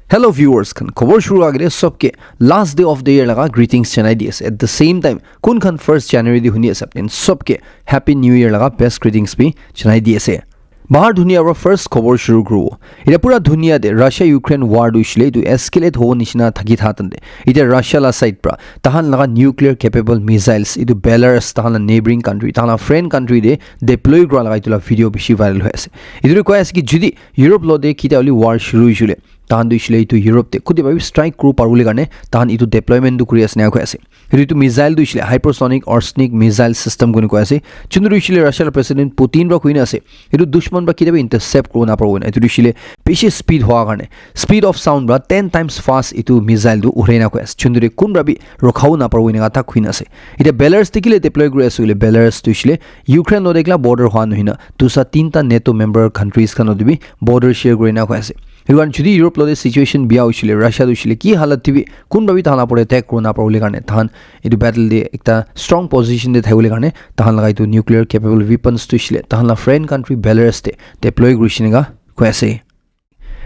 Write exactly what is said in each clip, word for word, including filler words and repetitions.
Hello viewers khan, khobor shuru agere sobke last day of the year laga greetings janai di ase. At the same time, kun khan first January di huni ase, apni sobke happy new year laga best greetings bi janai di ase. Bahar dunia ra first khobor shuru kuru. Ite pura dunia de Russia Ukraine war du shile tu escalate ho nishina thaki tha tande. Ite Russia la side pra tahan laga nuclear capable missiles itu Belarus, tahan la neighboring country, tahan la friend country de deploy kura laga itu la video bishi viral hoi ase. Itu koi ase ki judi Europe lo de kita oli war shuru shule, tahan du shile itu Europe de kuti babi strike kuru parule karne tahan itu deployment du kuri ase na koi ase. Itu, itu missile tu hoishe le hypersonic arsenic missile system koi kena koi ase. Chuntu tu hoishe le Russia la President Putin pra koi na ase. Itu dushman pra ketia bi intercept kuribo naparibo na. Itu tu hoishe le bishi speed hoa karne, speed of sound pra ten times fast itu missile tu urai na koi ase. Chuntu tu kun pra bi rokha bo naparibo eneka thak koi na ase. Itya Belarus te kile deploy kuri ase koile, Belarus tu hoishe le Ukraine lo de ekla border hoa nohoi na, dusa tinta NATO member countries khan lo de bi border share kuri na koi ase. Etu karne jodi Europe lo de situation bia hoishe le, Russia tu hoishe le ki halat te bi kun pra bi tahan la opor te attack kuribo naparibo le karne, tahan etu battle de ekta strong position de thakibole karne tahan laga etu nuclear capable weapons tu hoishe le tahan la friend country Belarus te deploy kurishe eneka koi ase.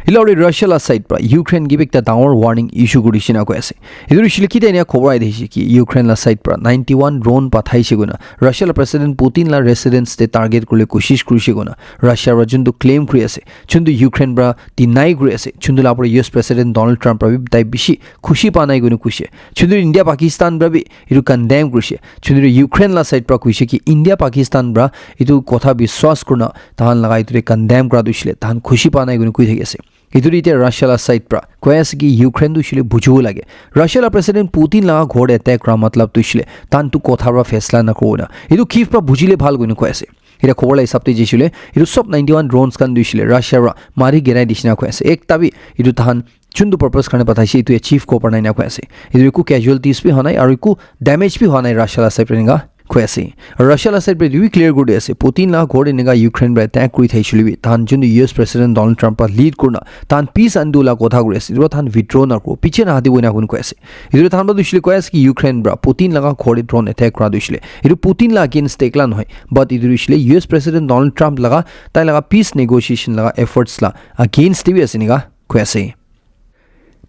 Etu aru Russia la side pra Ukraine ke bi ekta dangor warning issue kurishe eneka koi ase. Etu hoishe le kitia eneka khobor ahi thakishe ki Ukraine la side pra ninety one drone pathaishe koina Russia la President Putin la residence te target kuribole koshish kurishe koina Russia pra juntu claim kuri ase, juntu Ukraine pra deny kuri ase, juntu la opor te U S President Donald Trump pra bi tai bishi khushi pa nai koina koishe. Juntu India Pakistan pra bi etu condemn kurishe. Juntu Ukraine la side pra koishe ki India Pakistan pra etu kotha biswas kurina tahan laga etu te condemn kura tu hoishe le tahan khushi pa nai koina koi thaki ase. Etu tu itya Russia la side pra koi ase ki Ukraine tu hoishe le bujibo lage. Russia la President Putin laga ghor te attack kura matlab tu hoishe le tahan tu kotha pra faisla nakuribo na. Etu Kyiv pra bujile bhal koina koi ase. Etu khobor la hisab te jaishe le etu sob ninety one drones khan tu hoishe le Russia pra mari girai dishe na koi ase. Ekta bi etu tahan juntu purpose karne pathaishe etu achieve kuribo para nai na koi ase. Etu eku casualties bi hwa nai aru eku damage bi hwa nai Russia la side pra eneka koi ase. Aru Russia la side pra etu bi clear kuri di ase, Putin la ghor eneka Ukraine pra attack kuri thaishe le bi tahan juntu U S President Donald Trump pra lead kurina tahan peace andibo la kotha kuri ase, etu pra tahan withdraw nakuribo, piche nahatibo eneka koi ase. Etu tahan pra tu hoishe le koi ase ki Ukraine pra Putin laga ghor te drone attack kura tu hoishe le etu Putin la against te ekla nohoi, but etu hoishe le U S President Donald Trump laga tai laga peace negotiation laga efforts la against te bi ase eneka koi ase.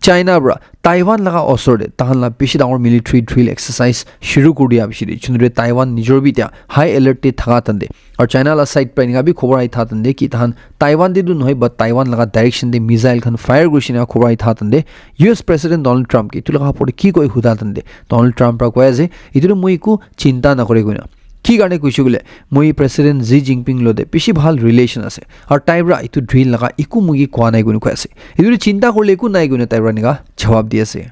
China pra Taiwan laga osor te tahan la bishi dangor military drill exercise shuru kuri dia bishi de, juntu Taiwan nijor bi itya high alert te thaka tande. Aru China la side pra eneka bi khobor ahi tha tande ki tahan Taiwan te tu nohoi, but Taiwan laga direction te missile khan fire kurishe eneka khobor ahi tha tande. U S President Donald Trump ke etu laga opor te ki koi huda tande, Donald Trump pra koi ase, etu tu moi eku chinta nakore koina. Ki karne koishe koile, moi President Xi Jinping lo de bishi bhal relation ase. Aru tai pra etu drill laga eku moi ke koa nai koina koi ase. Etu tu chinta kurile eku nai koina tai pra eneka jawab di ase.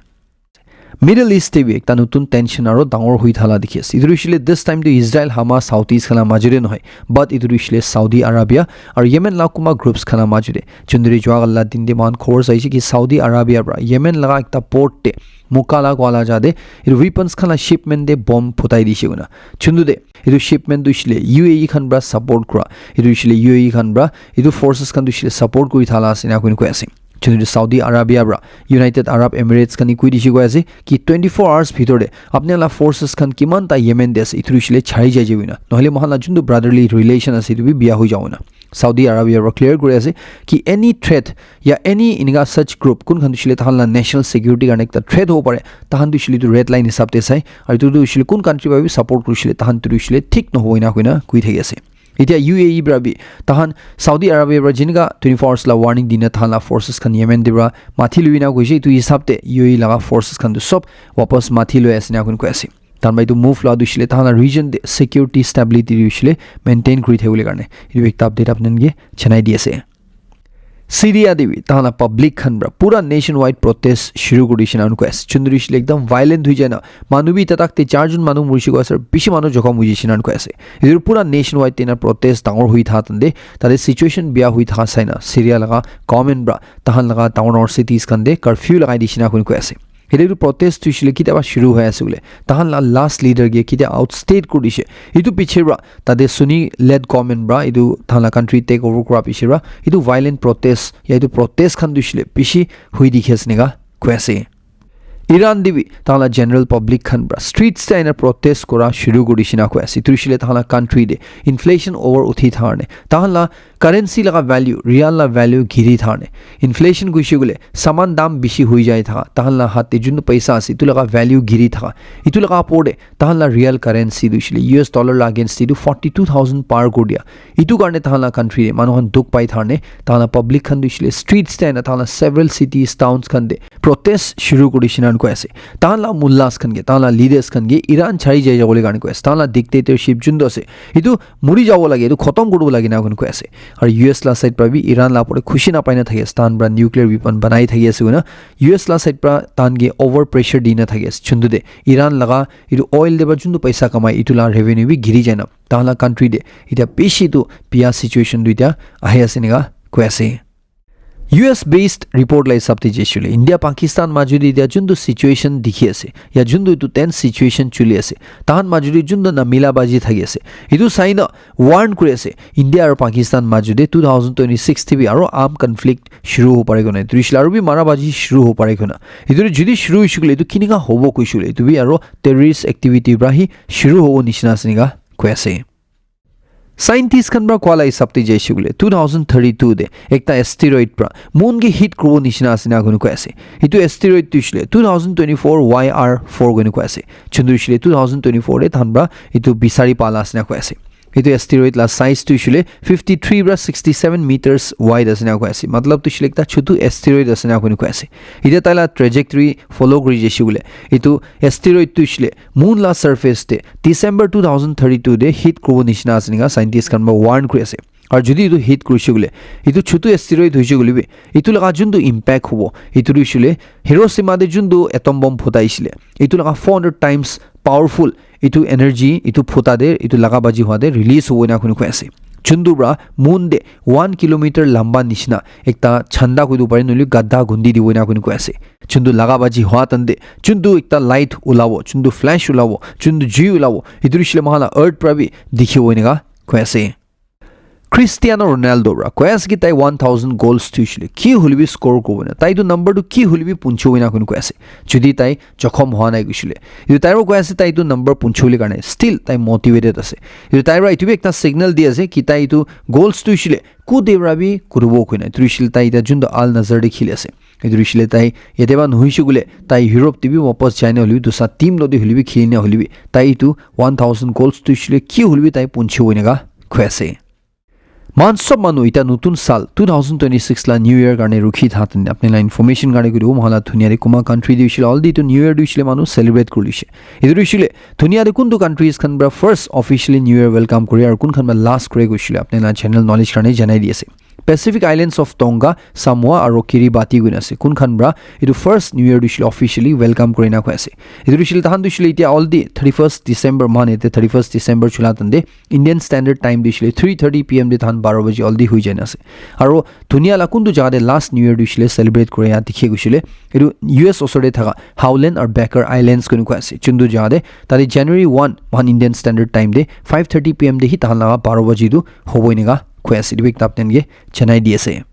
Middle East te bi ekta notun tension aru dangor hui thala dikhi ase. Etu tu hoishe le this time tu Israel, Hamas, Houthis khan la majo te nohoi, but etu tu hoishe le Saudi Arabia aru Yemen la kunba groups khan la majo te. Juntu jua kali la din te moikhan khobor saishe ki Saudi Arabia pra Yemen laga ekta port te Mukalla koa la jaga te etu weapons khan la shipment te bomb phutai dishe koina. Juntu de etu shipment tu hoishe le U A E khan pra support kura, etu hoishe le U A E khan pra etu forces khan tu hoishe le support kuri thala ase eneka koi ase. Juntu Saudi Arabia pra United Arab Emirates khan ke koi dishe koi ase ki twenty four hours bhitor te apni la forces khan kiman ta Yemen te ase etu hoishe le chari jai jai koina, nohole moikhan la juntu brotherly relation ase etu bi bia hoi jabo na. Saudi Arabia pra clear kuri ase ki any threat ya any eneka such group kun khan tu hoishe le tahan la national security karne ekta threat hobo pare, tahan tu hoishe le etu red line hisab te sai, aru etu tu hoishe le kun country pra bi support kurishe le tahan tu hoishe le thik nohobo eneka koina koi thaki ase. Itya U A E pra bi tahan Saudi Arabia pra jinka twenty four hours la warning dina tahan la forces khan Yemen te pra mathi lui na koishe, etu hisab te U A E laga forces khan tu sob wapas mathi lui ase eneka koi ase. Tahan pra etu move la tu hoishe le tahan la region te security stability tu hoishe le maintain kuri thakibole karne etu ekta update apni khan ke janai di ase. Syria te bi tahan la public khan pra pura nationwide protest shuru kuri dishe eneka koi ase. Juntu hoishe le ekdam violent hui jai na, manu bi tatak te char jon manu murishe koi ase, bishi manu jokhom hui jai she eneka koi ase. Etu pura nationwide te na protest dangor hui tha tande, tate situation bia hui tha sai na Syria laga government pra tahan laga dangor dangor cities khan te curfew lagai dishe eneka koi ase. Etu tu protest tu hoishe le kitia pra shuru hoi ase koile, tahan la last leader ke kitia outstate kuri dishe. Etu piche pra tate Sunni led government pra etu tahan la country take over kura piche pra etu violent protest ya etu protest khan tu hoishe le bishi hui dikhi ase eneka koi ase. Iran te bi tahan la general public khan pra streets te aina protest kura shuru kuri shina koi ase. Itu hoishile tahan la country te inflation over uthi thar ne tahan la currency laga value, real la value giri thar ne. Inflation kuishe gule saman dam bishi hui jai thaka, tahan la hat te juntu paisa ase itu laga value giri thaka. Itu laga apor te tahan la real currency tu hoishile U S dollar la against te tu forty two thousand par kuri dia. Itu karne tahan la country te manu khan dukh pai thar ne, tahan la public khan tu hoishile streets te aina tahan la several cities, towns khan te protest shuru kuri shina koi ase. Tahan la mullahs khan ke, tahan la leaders khan ke Iran chari jai jabole karne koi ase. Tahan la dictatorship juntu ase, itu muri jabo lage, itu khotom kuribo lage na koi ase. Aru U S la side pra bi Iran la pore khushi na pai na thaki ase. Tahan pra nuclear weapon banai thaki ase koina U S la side pra tahan ke over pressure di na thaki ase. Juntu te Iran laga itu oil te pra juntu paisa kamai itu la revenue bi giri jai na. Tahan la country te ita bishi tu biya situation tu ita ahi ase nika koi ase. U S based report la hisab te jaishile India Pakistan majudi ita juntu situation dikhi ase ya juntu itu tense situation chuli ase, tahan majudi juntu na mila baji thaki ase, itu sai na warn kuri ase India aru Pakistan majudi two thousand twenty-six te bi aru armed conflict shuru ho pare koina, itu hoishile aru bi mara baji shuru ho pare koina. Itu judi shuru hoishile itu kinika hobo koishile itu bi aru terrorist activity pra hi shuru hobo nishina ase nika koi ase. Scientist khan pra koa la hisab te jaise koile two thousand thirty-two te ekta asteroid pra moon ke hit kuribo nishina ase na koi ase. Itu asteroid tu hoishile two thousand twenty-four Y R four koi ase. Chundu hoishile two thousand twenty-four te tahan pra itu bisari pala ase na koi ase. Itu asteroid la size tu hoishile fifty-three pra sixty-seven meters wide ase na koi ase. Matlab tu hoishile ekta chutu asteroid ase na koi ase. Ite tai la trajectory follow kuri jaise koile itu asteroid tu hoishile moon la surface te December two thousand thirty-two te hit kuribo nishina ase nika scientist khan pra warn kuri ase. Aru jodi itu hit kurise koile itu chutu asteroid hoise koile bi itu laga juntu impact hobo itu tu hoishile Hiroshima te juntu atom bomb phutaisile itu laga four hundred times powerful itu energy itu phuta te itu laga baji hua te release hobo ena koi ase. Juntu pra moon te one kilometer lamba nishina ekta chanda koi tu pare nohole gadda gundi dibo ena koi ase. Juntu laga baji hua tante juntu ekta light ulabo, juntu flash ulabo, juntu jui ulabo, itu hoishile moikhan la earth pra bi dikhibo eneka koi ase. Cristiano Ronaldo pra koi ase ki tai one thousand goals thuishile ki hoilebi score kuribo na, tai tu number tu ki hoilebi punchibo ena koi ase jodi tai jokhom hua nai koishile. Itu tai pra koi ase tai tu number punchibole karne still tai motivated ase. Itu tai pra itu bi ekta signal di ase ki tai itu goals thuishile ku de pra bi kuribo koina. Itu hoishile tai ita juntu Al Nassr te khili ase. Itu hoishile tai yate ba nohoishe koile tai Europe te bi wapas jai na hoilebi dusra team loti hoilebi khili na hoilebi tai itu one thousand goals thuishile ki hoilebi tai punchibo eneka koi ase. Moikhan sob manu ita notun sal two thousand twenty-six la New Year karne rukhi tha tene apni la information karne kuri dibo moikhan la dunia te kunba country te hoishile already itu New Year te hoishile manu celebrate kuri lishe. Itu hoishile dunia te kuntu countries khan pra first officially New Year welcome kuri aru kun khan pra last kuri hoishile apni la general knowledge karne janai di ase. Pacific Islands of Tonga, Samoa aru Kiribati koina ase. Kun khan pra itu first New Year tu hoishile officially welcome kurina koi ase. Itu hoishile tahan tu hoishile itia already thirty-first December mane te thirty-first December chula tande Indian Standard Time tu hoishile three thirty P M te tahan baro baji already hui jaina ase. Aru dunia la kuntu jaga te last New Year tu hoishile celebrate kura dikhi hoishile itu U S osor te thaka Howland aru Baker Islands koina koi ase. Chuntu jaga te tate January one moikhan Indian Standard Time te five thirty P M te hi tahan laga baro baji tu hobo eneka koi ase. Itu bi ekta apni khan ke janai di ase.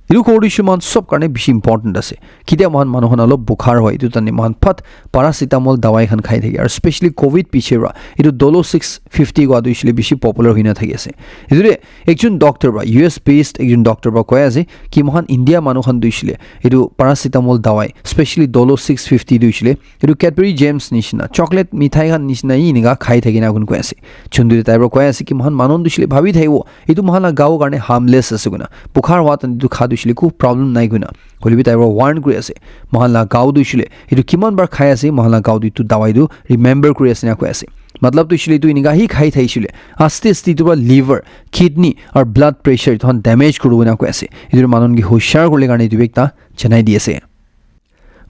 Itu kori tu moikhan sob karne bishi important ase. Kitia moikhan manu khan olop bukhar hoi itu tane moikhan phat paracetamol dawai khan khai thaki aru specially covid piche pra itu Dolo six fifty koi tu hoishile bishi popular hoina thaki ase. Itu de ekjon doctor pra U S based ekjon doctor pra koi ase ki moikhan India manu khan tu hoishile itu paracetamol dawai specially Dolo six fifty tu hoishile itu Cadbury Gems nishina chocolate mithai khan nishina hi eneka khai thaki na koi ase. Chundu tai pra koi ase ki moikhan manu tu hoishile bhabi thakibo itu moikhan la gao karne harmless ase koina. Bukhar hua tante itu kha tu hoishile ku problem nai koina. Hoilebi tai pra warn kuri ase. Moikhan la gao tu hoishile itu kiman bar khai ase, moikhan la gao tu itu dawai tu remember kuri ase na koi ase. Matlab tu hoishile itu eneka hi khai thai hoishile aste aste itu pra liver, kidney aru blood pressure itu khan damage kuribo na koi ase. Itu manu khan ke hushar kuribole karne itu bi ekta janai di ase.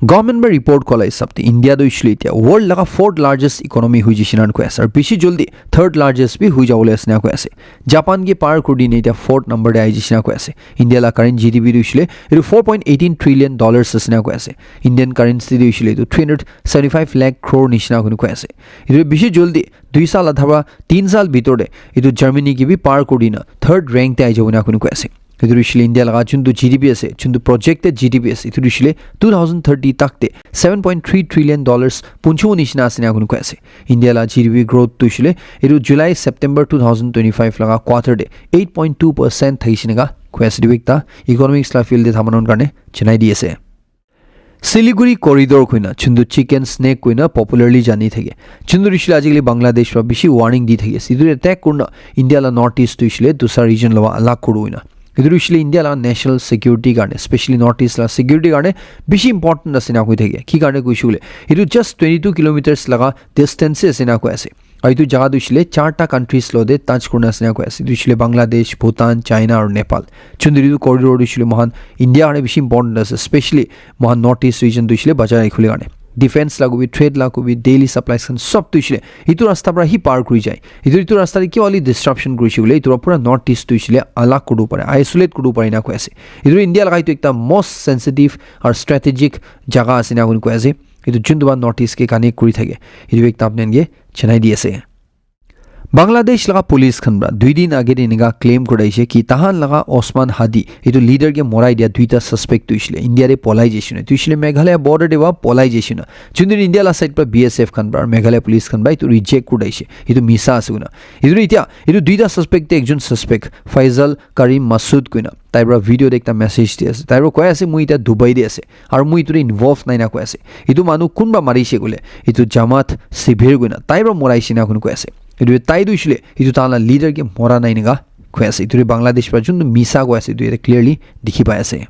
Government pra report koa la hisab te India tu hoishile itia world laga fourth largest economy hui jaise na koi ase aru bishi jaldi third largest bi hui jabole ase na koi ase. Japan ke par kuri dine itia fourth number te ahi jaise na koi ase. India la current G D P tu hoishile itu four point eighteen trillion dollars ase na koi ase. Indian currency tu hoishile itu three hundred seventy-five lakh crore nishina koi ase. Itu bishi jaldi dui saal athava tin saal bitor te itu Germany ke bi par kuri dina third rank te ahi jabo na koi ase. Etu hoishile India laga juntu G D P ase, juntu projected G D P ase, etu hoishile two thousand thirty tak te seven point three trillion dollars punchibo nishina ase ena koi kena koi ase. India la G D P growth tu hoishile etu July September two thousand twenty-five laga quarter te eight point two percent thakishi ena koi ase. Etu ekta economics la field te thamanun karne chinai di ase. Siliguri corridor koina, juntu chicken snake koina popularly jani thake. Juntu hoishile ajikali Bangladesh para bishi warning di thake ase. Etu attack kurna India la north east tu hoishile dusra region lwa alag kuru koina. Etu hoishile India la national security karne, especially north east la security karne bishi important ase ena koi thake. Ki karne koishe koile, etu just twenty-two kilometers laga distance ase ena koi ase. Aru etu jaga tu hoishile charta countries lo te touch kurina ase ena koi ase. Etu hoishile Bangladesh, Bhutan, China aru Nepal. Juntu etu corridor tu hoishile moikhan India karne bishi important ase, especially moikhan north east region tu hoishile bachai rakhibole karne. Defense la kobi, trade la kobi, daily supplies khan sob tu hoishile etu rasta para hi par kuri jai. Etu, etu rasta te kiba hole disruption kurishe koile etu para pura north east tu hoishile alag kuribo pare, isolate kuribo pare ena koi ase. Etu India laga etu ekta most sensitive aru strategic jaga ase ena koi kena koi ase. Etu juntu para north east ke connect kuri thake. Etu ekta apni khan ke chinai di ase. Bangladesh laga police khan para dui din age te enika claim kuraishe ki tahan laga Osman Hadi, etu leader ke morai dia duita suspect tu hoishile India te polai jaishe na, tu hoishile Meghalaya border te para polai jaishe na. Juntu India la side para B S F khan para, Meghalaya police khan para etu reject kuraishe. Etu misa ase koina. Etu etia, etu duita suspect te ekjon suspect Faisal Karim Masud koina tai para video te ekta message di ase. Tai para koi ase, "Moi etia Dubai te ase. Aru moi etu te involve nai na," koi ase. Etu manu kunba marishe koile, etu Jamaat Shibir koina tai para moraishe na koina koi ase. Etu tai tu hoishile etu tahan la leader ke mora nai ena koi ase. Etu te Bangladesh para juntu misa koi ase, etu yate clearly dikhi pai ase.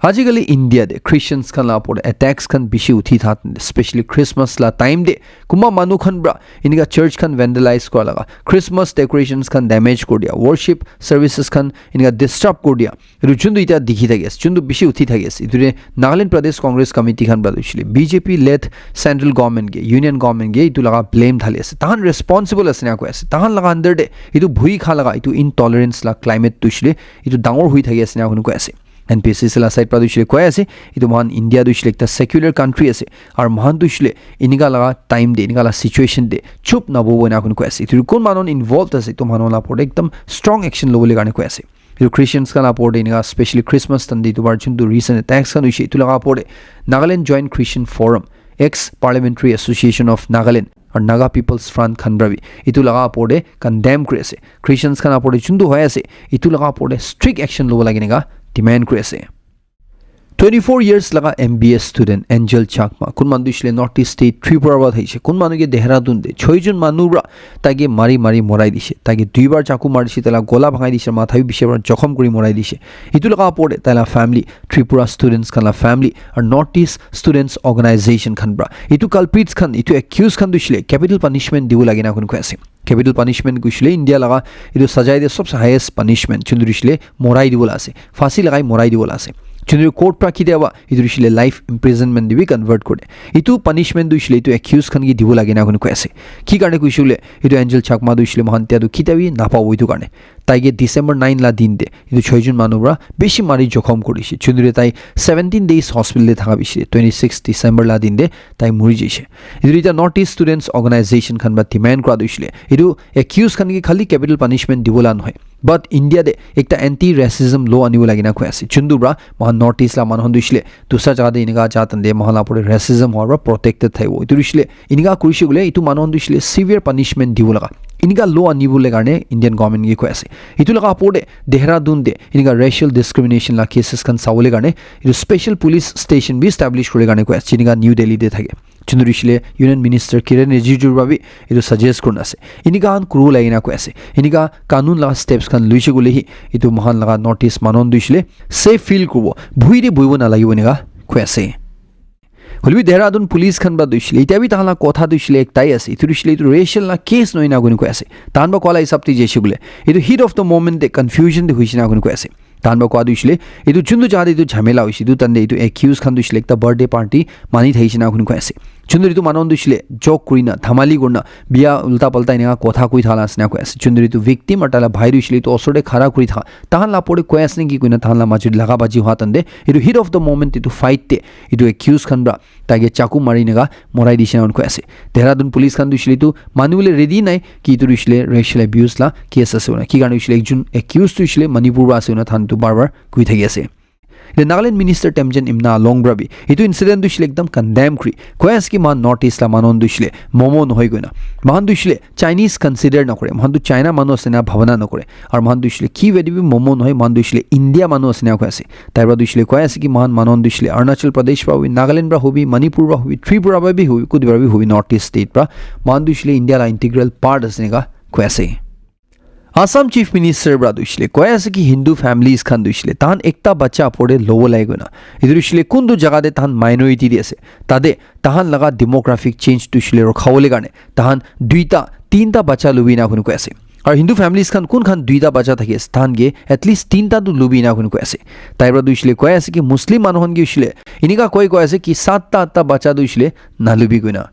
Ajikali India te Christians khan la opor te attacks khan bishi uthi tha, especially Christmas la time te kunba manu khan para enika church khan vandalize kura laga, Christmas decorations khan damage kuri dia, worship services khan enika disrupt kuri dia. Etu juntu etia dikhi thaki ase, juntu bishi uthi thaki ase. Etu te Nagaland Pradesh Congress Committee khan para tu hoishile B J P led central government ke, union government ke etu laga blame dhali ase. Tahan responsible ase ena koi ase. Tahan laga under te etu bhui kha laga etu intolerance la climate tu hoishile etu dangor hui thaki ase ena koi kena koi ase. N P C C la side para tu hoishile koi ase, etu moikhan India tu hoishile ekta secular country ase. Aru moikhan tu hoishile enika laga time te, enika laga situation te chup nabobo ena koi kena koi ase. Etu kun manu involved ase, etu manu la opor te ekdam strong action lobole karne koi ase. Etu Christians khan la opor te enika, especially Christmas time te etu para juntu recent attacks khan hoishe, etu laga opor te Nagaland Joint Christian Forum, ex Parliamentary Association of Nagaland aru Naga People's Front khan para bi etu laga opor te condemn kuri ase. Christians khan la opor te juntu hoi ase, etu laga opor te strict action lobo lage enika demand kuri ase. Twenty-four years laga M B S student Angel Chakma, kun manu tu hoishile North East State Tripura para thaishe, kun manu ke Dehradun te choi jon manu para tai ke mari mari morai dishe, tai ke dui bar chaku mari dishe, tai la gola bhangai dishe, matha bi bishi bar jokhom kuri morai dishe. Etu laga opor te tai la family, Tripura students khan la family aru North East Students Organization khan para etu culprits khan, etu accused khan tu hoishile capital punishment dibo lage ena koi kena koi ase. Capital punishment koishile India laga etu sajai te sobse highest punishment, juntu hoishile morai dibo la ase, phasi lagai morai dibo la ase. Juntu court para kitiaba etu hoishile life imprisonment te bi convert kore. Etu punishment tu hoishile etu accused khan ke dibo lage ena koi kena koi ase. Ki karne koishe koile etu Angel Chakma tu hoishile moikhan tia tu kitiaba bi napabo etu karne. Tai ke December nine la din te etu choi jon manu para bishi mari jokhom kuri dishe. Juntu te tai seventeen days hospital te thaka bishi, twenty-six December la din te tai muri jaishe. Etu etia North East Students Organization khan para demand kura tu hoishile etu accused khan ke khali capital punishment dibo la nohoi, but India te ekta anti racism law anibo lage ena koi ase. Juntu para moikhan North East la manu khan tu hoishile dusra jaga te enika ja tante moikhan la opor te racism hua para protected thaibo. Etu hoishile enika kurishe koile etu manu khan tu hoishile severe punishment dibo laga enika law anibole karne Indian government ke koi ase. Etu laga opor te Dehradun te enika racial discrimination la cases khan sabole karne etu special police station bi establish kuri karne koi ase, jenika New Delhi te thake. Juntu hoishile Union Minister Kiren Rijiju para bi etu suggest kurina ase. Enika khan kuribo lage ena koi ase. Enika kanun laga steps khan luishe koile hi etu moikhan laga North East manu khan tu hoishile safe feel kuribo, bhui te buhibo nalagibo enika koi ase. Hoilebi Dehradun police khan para tu hoishile, etia bi tahan la kotha tu hoishile ektai ase, etu tu hoishile etu racial la case nohoi ena koi kena koi ase. Tahan para koa la hisab te jaishe koile etu heat of the moment te confusion te hoishe ena koi kena koi ase. Tahan para koa tu hoishile etu juntu jaga te etu jhamela hoishe, etu time te etu accused khan tu hoishile ekta birthday party mani thakishe ena koi kena koi ase. Chunduri tu manu tu shile joke kurina, thamali kurina, bia ulta palta eneka kotha koi thala asina koi ase. Chunduri tu victim aru tala bhai tu shile tu osor te khara kuri tha. Tahan la pore koi ase naki koina tahan la majut laga baji hua tande. Itu heat of the moment itu fight te itu accused khan pra taike chaku mari nega morai dishina koi ase. Dehradun police khan tu shile tu manu le ready nai ki itu shile racial abuse la case ase una. Ki karne shile ekjun accused tu shile Manipur pra ase una than tu bar bar koi thaki ase. The Nagaland Minister Temjen Imna Along pra bi itu incident tu shile ekdam condemn kuri koi ase ki ma North East la manon tu shile momo nohoi koina. Mahan tu shile Chinese consider na kore. Mahan tu China manu ase na bhabana na kore. Aru mahan tu shile ki wedi bi momo nohoi, mahan tu shile India manu ase na koi ase. Tai pra tu shile koi ase ki mahan manon tu shile Arunachal Pradesh pra hobi, Nagaland pra hobi, Manipur pra hobi, Tripura pra bi hobi, kudi pra bi hobi, North East state pra. Mahan tu shile India la integral part ase neka koi ase. Assam Chief Minister pra tu shile koi ase ki Hindu families khan tu shile tahan ekta bacha apore lobo lai koina. Itu shile kuntu jaga te tahan minority de ase. Tade tahan laga demographic change tu shile rokhabole karne tahan duita, tinta bacha lubi na koi ase. Aru Hindu families khan kun khan duita bacha thaki ase, tahan ke at least tinta tu lubi na koi ase. Tai pra tu shile koi ase ki Muslim manu khan ki shile inika koi koi ase ki satta atta bacha tu shile nalubi koina.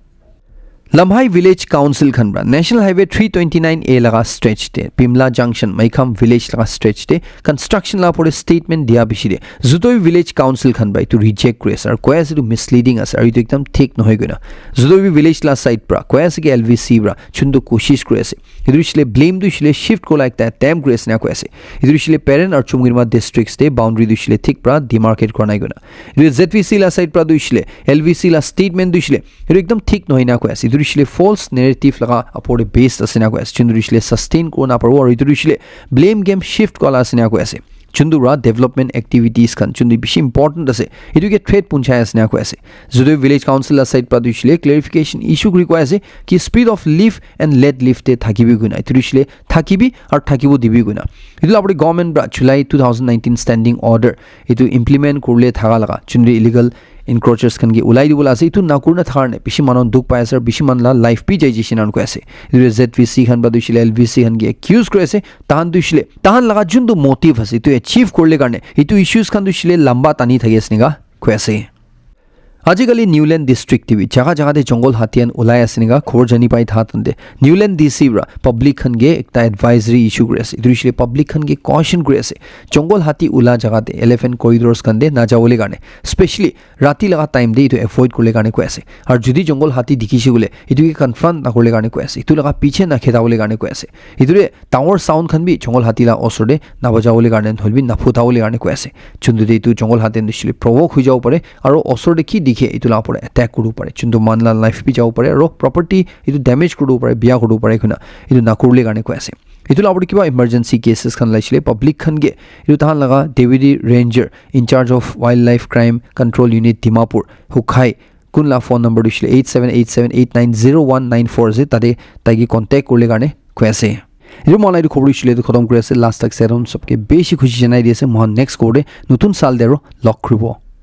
Lamhai Village Council khan pra National Highway three twenty-nine A laga stretch te, Pimla Junction, Maikham Village laga stretch te construction la pore statement dia bishi de Zutoi Village Council khan pra itu reject kuri ase aru koi ase itu misleading ase aru itu ekdam thik nohoi koina. Zutoi Village la side pra koi ase ki L V C pra chundu koshish kuri ase. Itu shile blame tu shile shift kola ekta attempt kuri ase na koi ase. Itu shile Peren aru Chumgrima districts te boundary tu shile thik pra demarcate kora nai koina. Itu Z V C la side pra tu shile L V C la statement tu shile itu ekdam thik nohoi na koi ase. Itu shile false narrative laga apore based ase na koi ase. Chundu shile sustain kora na paribo aru itu shile blame game shift kola ase na koi ase. Chundu ra development activities khan chundu bishi important ase. Itu ke threat punchai ase na koi ase. Zutoi Village Council la side pra tu shile clarification issue kuri koi ase ki speed of lift and let lift te thakibi koina. Itu shile thakibi aru thakibo dibi koina. Itu la pore government pra July two thousand nineteen standing order itu implement kurle thaka laga chundu illegal encroachers khan ke ulai dibole ase. Itu nakurina thakar ne bishi manu dukh pai ase aru bishi manu la life bi jai jishe na koi ase. Itu Z V C khan pra tu shile L V C khan ke accuse kuri ase. Tahan tu shile tahan laga juntu motive ase itu achieve kurle karne itu issues khan tu shile lamba tani thaki ase neka koi ase. Ajikali Newland district te bi jaga jaga te jungle hati khan ulai ase neka khobor jani pai tha tante Newland D C pra public khan ke ekta advisory issue kuri ase. Itu shile public khan ke caution kuri ase. Jungle hati ula jaga te elephant corridors khan te na jabole karne, specially rati laga time te itu avoid kurle karne koi ase. Aru jodi jungle hati dikhi shi bole itu ke confront na kurle karne koi ase. Itu laga piche na kheta bole karne koi ase. Itu re dangor sound khan bi jungle hati la osor te na baja bole karne nohole bi na phuta bole karne koi ase. Chundu te itu jungle hati tu shile provoke hoi jabo pare aru osor te ki dikhe itu la pore attack kuri bo pare. Chundu man la life bi jabo pare aru property itu damage kuri bo pare, bia kuri bo pare koina itu na kurle karne koi ase. Itu la pore kiba emergency cases khan lai shile public khan ke itu tahan laga Deputy Ranger in charge of Wildlife Crime Control Unit Dimapur Hukhai kun la phone number tu shile eight seven eight seven eight nine zero one nine four ase, tate taike contact kurle karne koi ase. Itu mohan la itu khobor shile itu khotom kuri ase. Last tak seron sobke bishi khushi janai di ase. Mohan next khobor te notun saal te aro log kuribo.